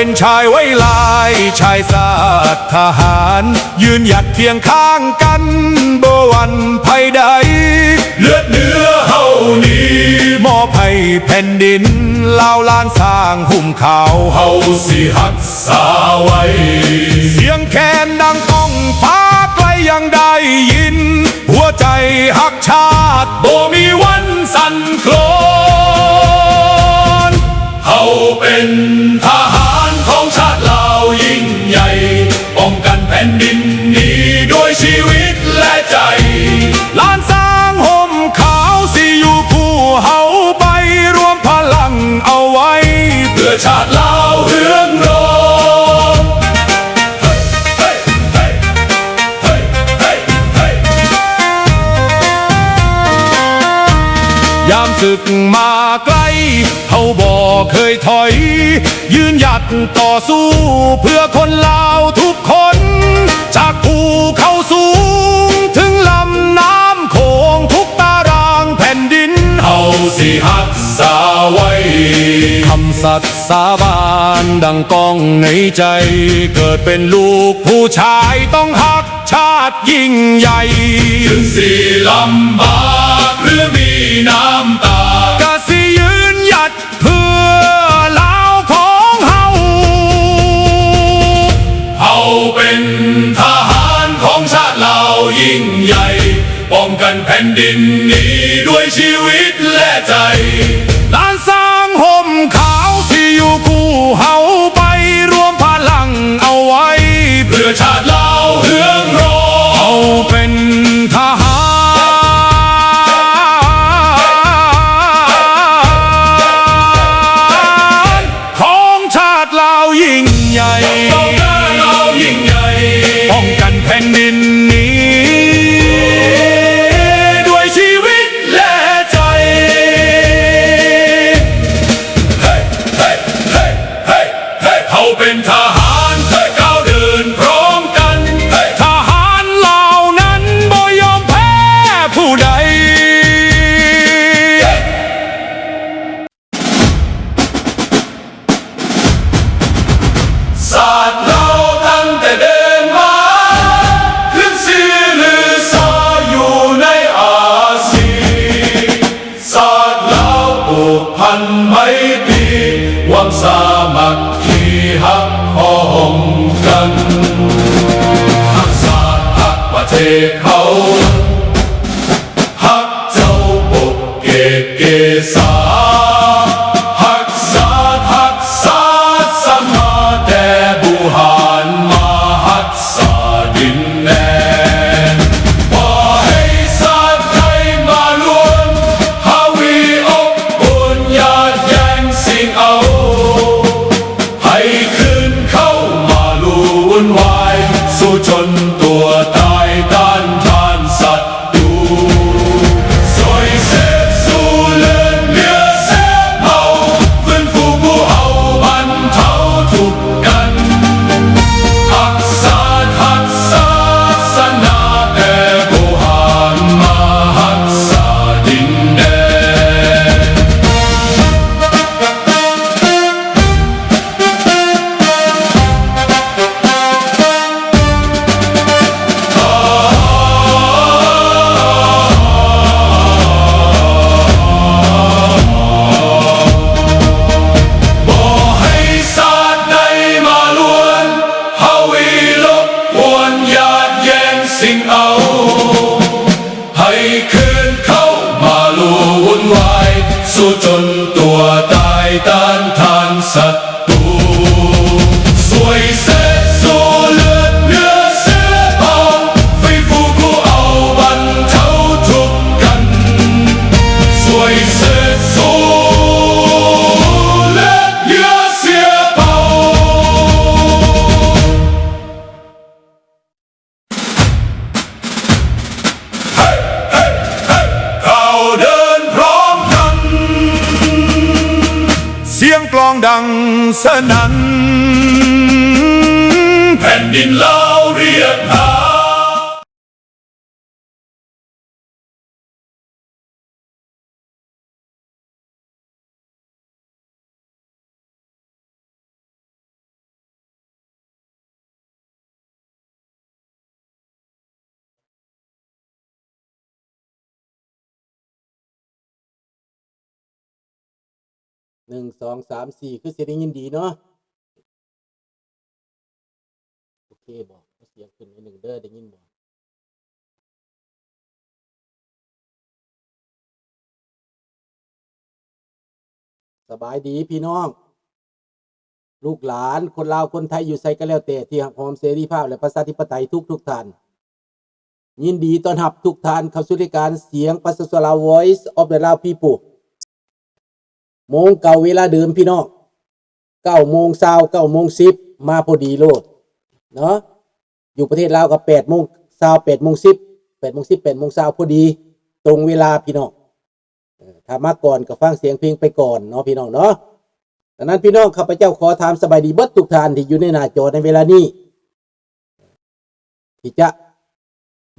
ເປັນຊາຍໄວລາຍ ຊາຍຊາດທະຫານ ຢືນຫຍັດຄຽງຂ້າງກັນ ບໍ່ຫວັ່ນໄພໃດ ເລືອດເນື້ອເຮົານີ້ ມອບໃຫ້ແຜ່ນດິນລາວ ລ້ານຊ້າງຫຸ້ມຂາວ ເຮົາຊິຮັກສາໄວ້ ສຽງແຄນດັງກ້ອງຟ້າໄກຍັງໄດ້ຍິນ ຫົວໃຈຮັກຊາດບໍ່ມີວັນສັ່ນໂຄລນ ເຮົາເປັນທະຫານຂອງຊາດລາວຍິ່ງໃຫຍ່ ປ້ອງກັນແຜ່ນດິນນີ້ດ້ວຍຊີວິດແລະໃຈ ລ້ານຊ້າງຫົ້ມຂາວຊິຢູ່ຄູ່ເຮົາໄປ ລວມພະລັງເອົາໄວ້ ເພື່ອຊາດລາວເຮືອງໂລມ. ຍາມສຶກມາໄກ ເຮົາບໍ່ເຄີຍຖອຍ ຢືນຫຍັດຕໍ່ສູ້ເພື່ອຄົນລາວທຸກຄົນ ຈາກພູເຂົາສູງເຖິງລຳນ້ຳໂຂງ ທຸກຕາລາງແຜ່ນດິນ ເຮົາຊິຮັກສາໄວ້ ຄຳສັດ ສາບານດັ່ງກ້ອງໃນໃຈ ເກີດເປັນລູກຜູ້ຊາຍຕ້ອງຮັກຊາດຍິ່ງໃຫຍ່ ເຖິງຊິລຳບາກຫຼືມີນ້ຳຕາ ກະຊິຢືນຫຍັດເພື່ອລາວຂອງເຮົາ ເຮົາເປັນທະຫານຂອງຊາດລາວຍິ່ງໃຫຍ່ ປ້ອງກັນແຜ່ນດິນນີ້ດ້ວຍຊີວິດແລະໃຈ ລ້ານຊ້າງຫົ້ມຂາວຊິຢູ່ຄູ່ເຮົາໄປ ລວມພະລັງເອົາໄວ້ ເພື່ອຊາດລາວເຮືອງໂລມ ເຮົາເປັນທະຫານ ຂອງຊາດລາວຍິ່ງໃຫຍ່ ປ້ອງກັນແຜ່ນດິນນີ້ດ້ວຍຊີວິດແລະໃຈ ເຮົາເປັນທະຫານ ກ້າວເດີນພ້ອມກັນ ທະຫານລາວນັ້ນບໍ່ຍອມແພ້ຜູ້ໃດ. ຊາດລາວຕັ້ງແຕ່ເດີມມາ ຂຶ້ນຊື່ລືຊາຢູ່ໃນອາຊີ ຊາດລາວຜູກພັນໄມຕີ ຫວັງສາມັກຄີຮັກພ້ອມກັນ ຮັກຊາດຮັກປະເທດເຮົາ ຮັກເຈົ້າປົກເກກເກສາ ຮັກຊາດຮັກສາສະມາ ແຕ່ບູຮານມາຮັກສາດິນແດນ ບໍ່ໃຫ້ຊາດໃດມາລວມ ຫາວີອົບອຸ່ນ ຢາດແຍ່ງຊິງເອົາ ໃຫ້ຄືນເຂົ້າມາລຸ່ນວາຍ ສູ້ຈົນຕົວຕາຍ ຕ້ານທານສັດຕູ ຊ່ວຍເສບຊູເລືອດເຫຼືອເສບເອົາ ຟື້ນຟູຜູ້ເຮົາບັນເທົາທຸກກັນ ຮັກຊາດຮັກສາສະໜາ ແຕ່ບໍ່ຫານມາຮັກສາດິນແດນ. ບໍ່ໃຫ້ຊາດໃດມາລວນ ຫາວີລົບກວນ ຢາດແຍ່ງຊິງເອົາ ໃຫ້ຄືນເຂົ້າມາລຸ່ນວາຍ ສູ້ຈົນຕົວຕາຍຕ້ານທານສັດຕູ ຊ່ວຍເສດຊູເລືອດເຫຼືອເສຍເບົາ ຟື້ນຟູຜູ້ເອົາບັນເທົາທຸກກັນ ຊ່ວຍເສດຊູເລືອດເຫຼືອເສຍເບົາ. ກ້າວເດີນພ້ອມກັນ ສຽງກລອງດັງສະໜັ່ນ ແຜ່ນດິນລາວຮຽກຫາ. ໜຶ່ງ ສອງ ສາມ ສີ່ ຄືຊິໄດ້ຍິນດີເນາະ. ໂອເຄບໍ່? ເອົາສຽງຂຶ້ນໜ້ອຍໜຶ່ງເດີ ໄດ້ຍິນບໍ່? ສະບາຍດີພີ່ນ້ອງ ລູກຫຼານ ຄົນລາວ ຄົນໄທ ຢູ່ໃສກໍແລ້ວແຕ່ ທີ່ຮັກຫອມເສລີພາບ ແລະ ປະຊາທິປະໄຕທຸກໆທ່ານ. ຍິນດີຕ້ອນຮັບທຸກທ່ານເຂົ້າສູ່ລາຍການສຽງປະຊາຊົນລາວ Voice of the Lao People ໂມງເກົ່າເວລາເດີມພີ່ນ້ອງ ເກົ້າໂມງຊາວ ເກົ້າໂມງສິບ ມາພໍດີໂລດເນາະ. ຢູ່ປະເທດລາວກໍແປດໂມງຊາວ ແປດໂມງສິບ ແປດໂມງສິບ ແປດໂມງຊາວ ພໍດີຕົງເວລາພີ່ນ້ອງ. ເອີ ຖ້າມາກ່ອນກໍຟັງສຽງເພງໄປກ່ອນເນາະພີ່ນ້ອງເນາະ. ດັ່ງນັ້ນພີ່ນ້ອງ ຂ້າພະເຈົ້າຂໍຖາມສະບາຍດີເບິດທຸກທ່ານທີ່ຢູ່ໃນໜ້າຈໍໃນເວລານີ້ ທີ່ຈະ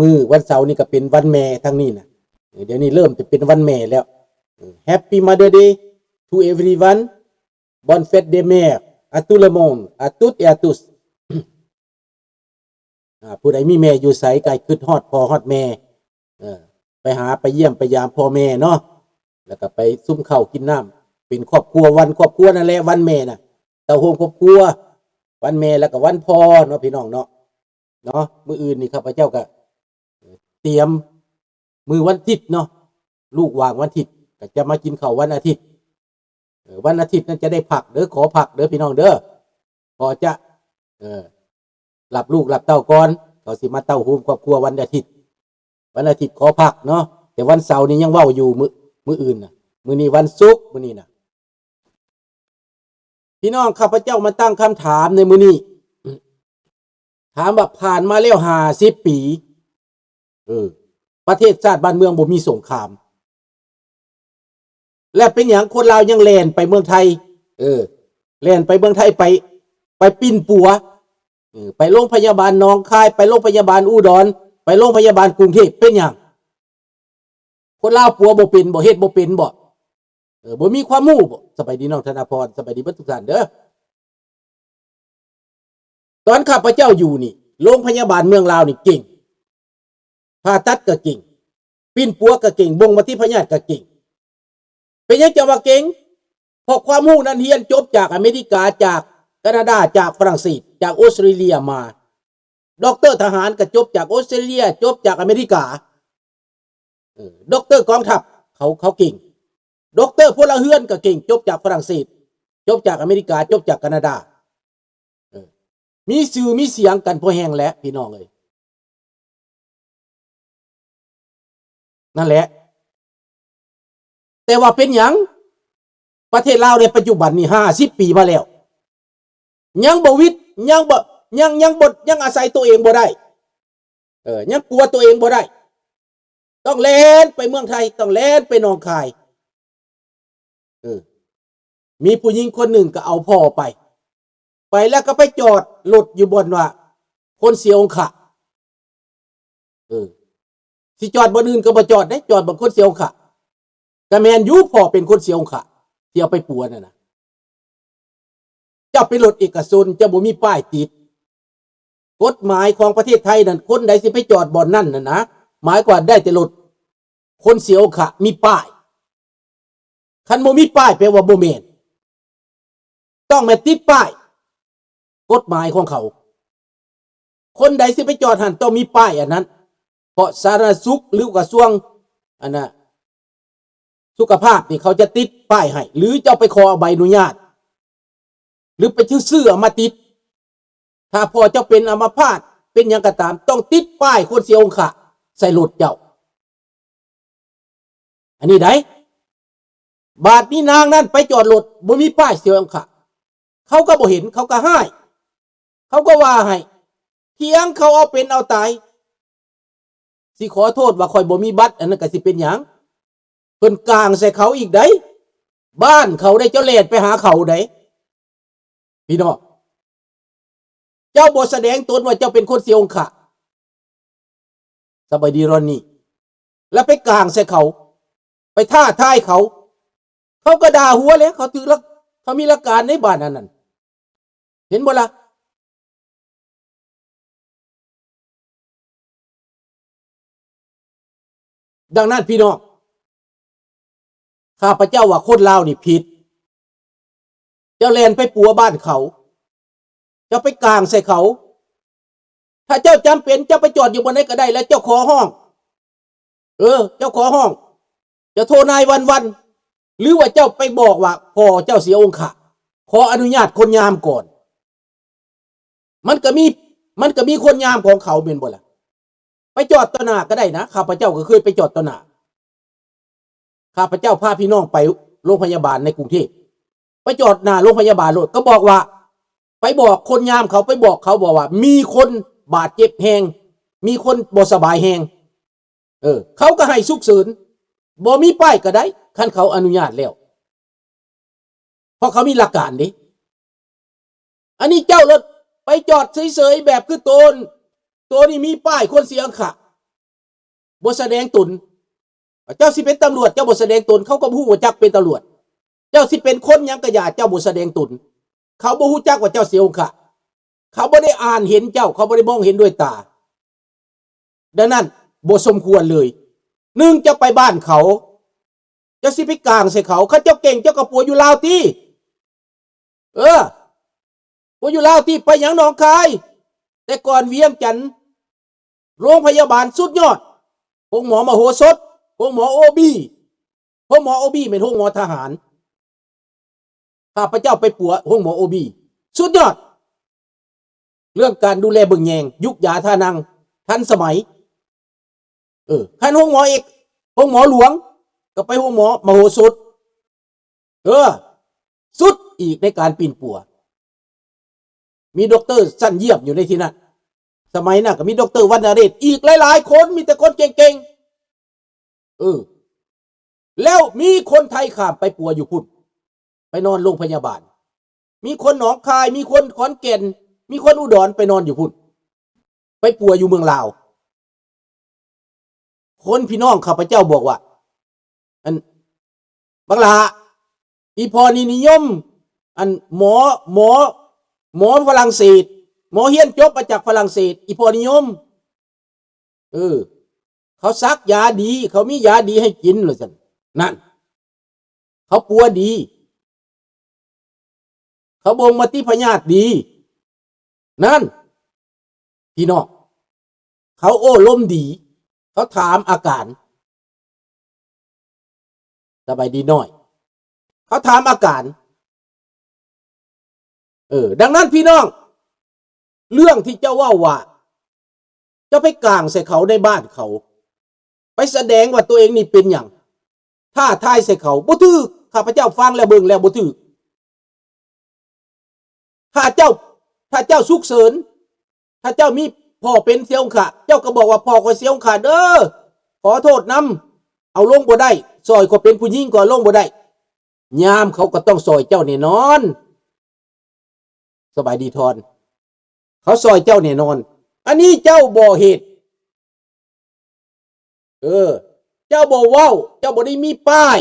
ມື້ວັນເສົານີ້ກໍເປັນວັນແມ່ທາງນີ້ນະ. ເອີ ດຽວນີ້ເລີ່ມຈະເປັນວັນແມ່ແລ້ວ. ເອີ Happy Mother Day to everyone. Bonne fête des mères à tout le monde, à toutes et à tous. ອາ ຜູ້ໃດມີແມ່ຢູ່ໃສກໍໃຫ້ຄິດຮອດພໍ່ຮອດແມ່ ເອີ ໄປຫາໄປຢ້ຽມໄປຢາມພໍ່ແມ່ເນາະ ແລ້ວກໍໄປສຸມເຂົ້າກິນນ້ຳ ເປັນຄອບຄົວ ວັນຄອບຄົວນັ້ນແຫຼະ ວັນແມ່ນະ ເຕົ້າໂຮມຄອບຄົວ ວັນແມ່ ແລ້ວກໍວັນພໍ່ເນາະ ພີ່ນ້ອງເນາະ ເນາະ. ມື້ອື່ນນີ້ຂ້າພະເຈົ້າກໍ ເອີ ຕຽມມື້ວັນທິດເນາະ ລູກວ່າງວັນທິດ ກໍຈະມາກິນເຂົ້າວັນອາທິດ. ເອີ ວັນອາທິດນັ້ນຈະໄດ້ພັກເດີ ຂໍພັກເດີພີ່ນ້ອງເດີ ພໍ່ຈະ ເອີ ຮັບລູກຮັບເຕົ້າກ່ອນ ເຂົາຊິມາເຕົ້າໂຮມຄອບຄົວວັນອາທິດ. ວັນອາທິດຂໍພັກເນາະ ແຕ່ວັນເສົານີ້ຍັງເວົ້າຢູ່ ມື້ ມື້ອື່ນນະ ມື້ນີ້ວັນສຸກ ມື້ນີ້ນະ. ພີ່ນ້ອງ ຂ້າພະເຈົ້າມາຕັ້ງຄຳຖາມໃນມື້ນີ້ ຖາມວ່າຜ່ານມາແລ້ວຫ້າສິບປີ ເອີ ປະເທດຊາດບ້ານເມືອງບໍ່ມີສົງຄາມ ແລະ ເປັນຫຍັງຄົນລາວຍັງແລ່ນໄປເມືອງໄທ? ເອີ ແລ່ນໄປເມືອງໄທ ໄປ ໄປປິ່ນປົວ ເອີ ໄປໂລງພະຍາບານໜອງຄາຍ ໄປໂລງພະຍາບານອຸດອນ ໄປໂລງພະຍາບານກຸງເທບ ເປັນຫຍັງ? ຄົນລາວປົວບໍ່ເປັນບໍ? ເຮັດບໍ່ເປັນບໍ? ເອີ ບໍ່ມີຄວາມຮູ້ບໍ? ສະບາຍດີນ້ອງທະນາພອນ ສະບາຍດີເບິດທຸກທ່ານເດີ. ຕອນຂ້າພະເຈົ້າຢູ່ນີ້ ໂລງພະຍາບານເມືອງລາວນີ້ເກັ່ງ ຜ່າຕັດກໍເກັ່ງ ປິ່ນປົວກໍເກັ່ງ ບົ່ງມະຕິພະຍາດກໍເກັ່ງ. ເປັນຫຍັງຈັ່ງວ່າເກັ່ງ? ເພາະຄວາມຮູ້ນັ້ນຮຽນຈົບຈາກອາເມລິກາ ຈາກການາດາ ຈາກຝຣັ່ງເສດ ຈາກອົດສະຕຣາເລຍມາ. ດັອກເຕີທະຫານກໍຈົບຈາກອົດສະຕຣາເລຍ ຈົບຈາກອາເມລິກາ. ເອີ ດັອກເຕີກອງທັບເຂົາ ເຂົາເກັ່ງ. ດັອກເຕີພົນລະເຮືອນກໍເກັ່ງ ຈົບຈາກຝຣັ່ງເສດ ຈົບຈາກອາເມລິກາ ຈົບຈາກການາດາ. ເອີ ມີຊື່ມີສຽງກັນພໍແຮງແຫຼະ ພີ່ນ້ອງເອີຍ. ນັ້ນແຫຼະ ແຕ່ວ່າເປັນຫຍັງ ປະເທດລາວໃນປັດຈຸບັນນີ້ຫ້າສິບປີມາແລ້ວ ຍັງບໍ່ຫວິດ ຍັງບໍ່ ຍັງ ຍັງບໍ່ ຍັງອາໄສຕົວເອງບໍ່ໄດ້ ເອີ ຍັງປົວຕົວເອງບໍ່ໄດ້ ຕ້ອງແລ່ນໄປເມືອງໄທ ຕ້ອງແລ່ນໄປໜອງຄາຍ. ເອີ ມີຜູ້ຍິງຄົນໜຶ່ງກໍເອົາພໍ່ໄປ ໄປແລ້ວກໍໄປຈອດລົດຢູ່ບ່ອນວ່າຄົນເສຍອົງຄະ. ເອີ ຊິຈອດບ່ອນອື່ນກໍບໍ່ຈອດເດ້ ຈອດບ່ອນຄົນເສຍອົງຄະ. ກໍແມ່ນຢູ່ ພໍ່ເປັນຄົນເສຍອົງຄະ ທີ່ເອົາໄປປົວນັ້ນນະ. ເຈົ້າເປັນລົດເອກະຊົນ ເຈົ້າບໍ່ມີປ້າຍຕິດ. ກົດໝາຍຂອງປະເທດໄທນັ້ນ ຄົນໃດຊິໄປຈອດບ່ອນນັ້ນນັ້ນນະ ໝາຍຄວາມໄດ້ແຕ່ລົດຄົນເສຍອົງຄະມີປ້າຍ. ຄັນບໍ່ມີປ້າຍແປວ່າບໍ່ແມ່ນ ຕ້ອງແມ່ນຕິດປ້າຍ ກົດໝາຍຂອງເຂົາ. ຄົນໃດຊິໄປຈອດຫັ້ນຕ້ອງມີປ້າຍອັນນັ້ນ ເພາະສາທາລະນະສຸກ ຫຼື ກະຊວງ ອັນນະ ສຸຂະພາບນີ້ ເຂົາຈະຕິດປ້າຍໃຫ້ ຫຼື ເຈົ້າໄປຂໍເອົາໃບອະນຸຍາດ ຫຼື ໄປຊື້ເອົາມາຕິດ. ຖ້າພໍ່ເຈົ້າເປັນອາມະພາດ ເປັນຫຍັງກໍຕາມ ຕ້ອງຕິດປ້າຍຄົນເສຍອົງຄະໃສ່ລົດເຈົ້າ. ອັນນີ້ໃດ໋ ບາດນີ້ນາງນັ້ນໄປຈອດລົດ ບໍ່ມີປ້າຍເສຍອົງຄະ ເຂົາກໍບໍ່ເຫັນ ເຂົາກໍຮ້າຍ ເຂົາກໍວ່າໃຫ້ ຖຽງເຂົາເອົາເປັນເອົາຕາຍ. ຊິຂໍໂທດວ່າຂ້ອຍບໍ່ມີບັດ ອັນນັ້ນກໍຊິເປັນຫຍັງ? ເພິ່ນກາງໃສ່ເຂົາອີກໃດ໋ ບ້ານເຂົາໃດ໋ ເຈົ້າແລ່ນໄປຫາເຂົາໃດ໋ ພີ່ນ້ອງ. ເຈົ້າບໍ່ສະແດງຕົນວ່າເຈົ້າເປັນຄົນເສຍອົງຄະ ສະບາຍດີລອນນີ້ ແລ້ວໄປກາງໃສ່ເຂົາ ໄປທ້າທາຍເຂົາ ເຂົາກໍດ່າຫົວແຫຼະ ເຂົາຖືກ ເຂົາມີຫຼັກການໃນບ້ານອັນນັ້ນ ເຫັນບໍ່ລະ? ດັ່ງນັ້ນ ພີ່ນ້ອງ ຂ້າພະເຈົ້າວ່າຄົນລາວນີ້ຜິດ ຈົ້າແລ່ນໄປປົວບ້ານເຂົາ, ເຈົ້າໄປກາງໃສ່ເຂົາ. ຖ້າເຈົ້າຈຳເປັນ ເຈົ້າໄປຈອດຢູ່ບ່ອນໃດກໍໄດ້ ແລ້ວເຈົ້າຂໍຮ້ອງ, ເອີ ເຈົ້າຂໍຮ້ອງ, ເຈົ້າໂທນາຍວັນວັນ ຫຼືວ່າເຈົ້າໄປບອກວ່າພໍ່ເຈົ້າເສຍອົງຄະ, ຂໍອະນຸຍາດຄົນຍາມກ່ອນ. ມັນກໍມີ ມັນກໍມີຄົນຍາມຂອງເຂົາແມ່ນບໍ່ລະ? ໄປຈອດຕໍ່ໜ້າກໍໄດ້ນະ, ຂ້າພະເຈົ້າກໍເຄີຍໄປຈອດຕໍ່ໜ້າ. ຂ້າພະເຈົ້າພາພີ່ນ້ອງໄປໂລງພະຍາບານໃນກຸງເທບ, ໄປຈອດໜ້າໂລງພະຍາບານໂລດ, ກໍບອກວ່າ ໄປບອກຄົນຍາມເຂົາ, ໄປບອກເຂົາ ບອກວ່າມີຄົນບາດເຈັບແຮງ, ມີຄົນບໍ່ສະບາຍແຮງ. ເອີ ເຂົາກໍໃຫ້ສຸກເສີນ, ບໍ່ມີປ້າຍກໍໄດ້ ຄັນເຂົາອະນຸຍາດແລ້ວ, ເພາະເຂົາມີຫຼັກການເດ້. ອັນນີ້ເຈົ້າລະໄປຈອດເສີຍໆ ແບບຄືໂຕນ, ໂຕນີ້ມີປ້າຍຄົນເສຍອົງຄະ, ບໍ່ສະແດງຕົນ. ເຈົ້າຊິເປັນຕຳຫຼວດ ເຈົ້າບໍ່ສະແດງຕົນ, ເຂົາກໍບໍ່ຮູ້ວ່າຈັກເປັນຕຳຫຼວດ. ເຈົ້າຊິເປັນຄົນຫຍັງກະຢ່າ, ເຈົ້າບໍ່ສະແດງຕົນ, ເຂົາບໍ່ຮູ້ຈັກວ່າເຈົ້າເສຍອົງຄະ, ເຂົາບໍ່ໄດ້ອ່ານເຫັນເຈົ້າ, ເຂົາບໍ່ໄດ້ມອງເຫັນດ້ວຍຕາ. ດັ່ງນັ້ນ ບໍ່ສົມຄວນເລີຍ. ໜຶ່ງ ເຈົ້າໄປບ້ານເຂົາ, ເຈົ້າຊິໄປກາງໃສ່ເຂົາ. ຄັນເຈົ້າເກັ່ງ ເຈົ້າກໍປົວຢູ່ລາວຕິ. ເອີ ປົວຢູ່ລາວຕິ. ໄປຫຍັງໜອງຄາຍ? ແຕ່ກ່ອນວຽງຈັນ ໂລງພະຍາບານສຸດຍອດ, ໂຮງໝໍມະໂຫສົດ, ໂຮງໝໍໂອບີ. ໂຮງໝໍໂອບີແມ່ນໂຮງໝໍທະຫານ. ຂ້າພະເຈົ້າໄປປົວໂຮງໝໍໂອບີ ສຸດຍອດ ເລື່ອງການດູແລເບິ່ງແຍງ, ຢຸກຢາທ່ານັ່ງ ທັນສະໄໝ. ເອີ ຄັນໂຮງໝໍເອກ ໂຮງໝໍຫຼວງ ກໍໄປໂຮງໝໍມະໂຫສົດ. ເອີ ສຸດອີກໃນການປິ່ນປົວ. ມີດັອກເຕີຊັ້ນຢ້ຽມຢູ່ໃນທີ່ນັ້ນ. ສະໄໝນັ້ນກໍມີດັອກເຕີວັນນະເດດ ອີກຫຼາຍໆຄົນ, ມີແຕ່ຄົນເກັ່ງໆ. ເອີ ແລ້ວມີຄົນໄທຂ້າມໄປປົວຢູ່ພຸ້ນ, ໄປນອນໂລງພະຍາບານ. ມີຄົນໜອງຄາຍ, ມີຄົນຂອນແກ່ນ, ມີຄົນອຸດອນໄປນອນຢູ່ພຸ້ນ, ໄປປົວຢູ່ເມືອງລາວ. ຄົນພີ່ນ້ອງຂ້າພະເຈົ້າບອກວ່າ ອັນ ບັກຫຼ້າ ອີ່ພໍ່ນີ້ນິຍົມ ອັນ ໝໍ ໝໍ ໝໍຝຣັ່ງເສດ, ໝໍຮຽນຈົບມາຈາກຝຣັ່ງເສດ, ອີ່ພໍ່ນິຍົມ. ເອີ ເຂົາສັກຢາດີ, ເຂົາມີຢາດີໃຫ້ກິນ ວ່າຊັ້ນ. ນັ້ນ ເຂົາປົວດີ, ເຂົາບົ່ງມະຕິພະຍາດດີ. ນັ້ນ ພີ່ນ້ອງ, ເຂົາໂອ້ລົມດີ, ເຂົາຖາມອາການ. ສະບາຍດີນ້ອຍ, ເຂົາຖາມອາການ. ເອີ ດັ່ງນັ້ນພີ່ນ້ອງ, ເລື່ອງທີ່ເຈົ້າເວົ້າວ່າ ເຈົ້າໄປກາງໃສ່ເຂົາໃນບ້ານເຂົາ, ໄປສະແດງວ່າຕົວເອງນີ້ເປັນຫຍັງ, ທ້າທາຍໃສ່ເຂົາ, ບໍ່ຖືກ. ຂ້າພະເຈົ້າຟັງແລ້ວເບິ່ງແລ້ວບໍ່ຖືກ. ຖ້າເຈົ້າ ຖ້າເຈົ້າສຸກເສີນ, ຖ້າເຈົ້າມີພໍ່ເປັນເສຍອົງຄະ, ເຈົ້າກໍບອກວ່າ ພໍ່ຂ້ອຍເສຍອົງຄະເດີ, ຂໍໂທດນຳ, ເອົາລົງບໍ່ໄດ້, ຊ່ອຍຂ້ອຍເປັນຜູ້ຍິງກໍເອົາລົງບໍ່ໄດ້. ຍາມເຂົາກໍຕ້ອງຊ່ອຍເຈົ້າແນ່ນອນ. ສະບາຍດີທອນ, ເຂົາຊ່ອຍເຈົ້າແນ່ນອນ. ອັນນີ້ເຈົ້າບໍ່ເຮັດ. ເອີ ເຈົ້າບໍ່ເວົ້າ, ເຈົ້າບໍ່ໄດ້ມີປ້າຍ,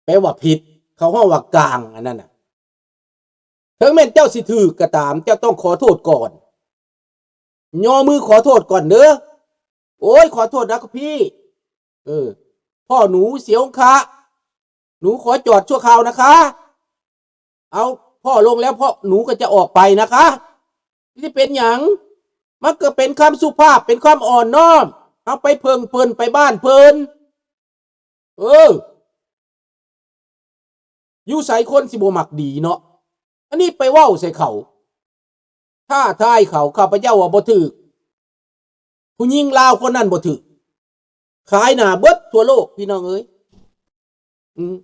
ແປວ່າຜິດ. ເຂົາຮ້ອງວ່າກາງ ອັນນັ້ນນະ. ເຖິງແມ່ນເຈົ້າຊິຖືກກໍຕາມ, ເຈົ້າຕ້ອງຂໍໂທດກ່ອນ, ຍໍມືຂໍໂທດກ່ອນເດີ. ໂອ້ຍ ຂໍໂທດນະພີ່, ເອີ ພໍ່ໜູເສຍອົງຄະ, ໜູຂໍຈອດຊົ່ວຄາວນະຄະ. ເອົາ ພໍ່ລົງແລ້ວ ພໍ່ໜູກໍຈະອອກໄປນະຄະ. ຊິເປັນຫຍັງ? ມັນກໍເປັນຄຳສຸພາບ, ເປັນຄວາມອ່ອນນ້ອມ. ເຮົາໄປເພິ່ງເພິ່ນ, ໄປບ້ານເພິ່ນ. ເອີ ຢູ່ໃສຄົນຊິບໍ່ມັກດີເນາະ? ອັນນີ້ໄປເວົ້າໃສ່ເຂົາ, ທ້າທາຍເຂົາ. ຂ້າພະເຈົ້າວ່າບໍ່ຖືກ. ຜູ້ຍິງລາວຄົນນັ້ນບໍ່ຖືກ. ຂາຍໜ້າເບິດທົ່ວໂລກ ພີ່ນ້ອງເອີຍ. ອືມ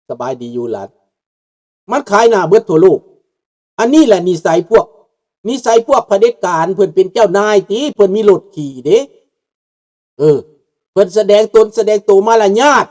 ສະບາຍດີຢູ່ຫຼານ. ມັນຂາຍໜ້າເບິດທົ່ວໂລກ. ອັນນີ້ແຫຼະນິໄສພວກ ນິໄສພວກຜະເດັດການ. ເພິ່ນເປັນເຈົ້ານາຍຕິ, ເພິ່ນມີລົດຂີ່ເດ້. ເອີ ເພິ່ນສະແດງຕົນ ສະແດງໂຕມາລະຍາດ.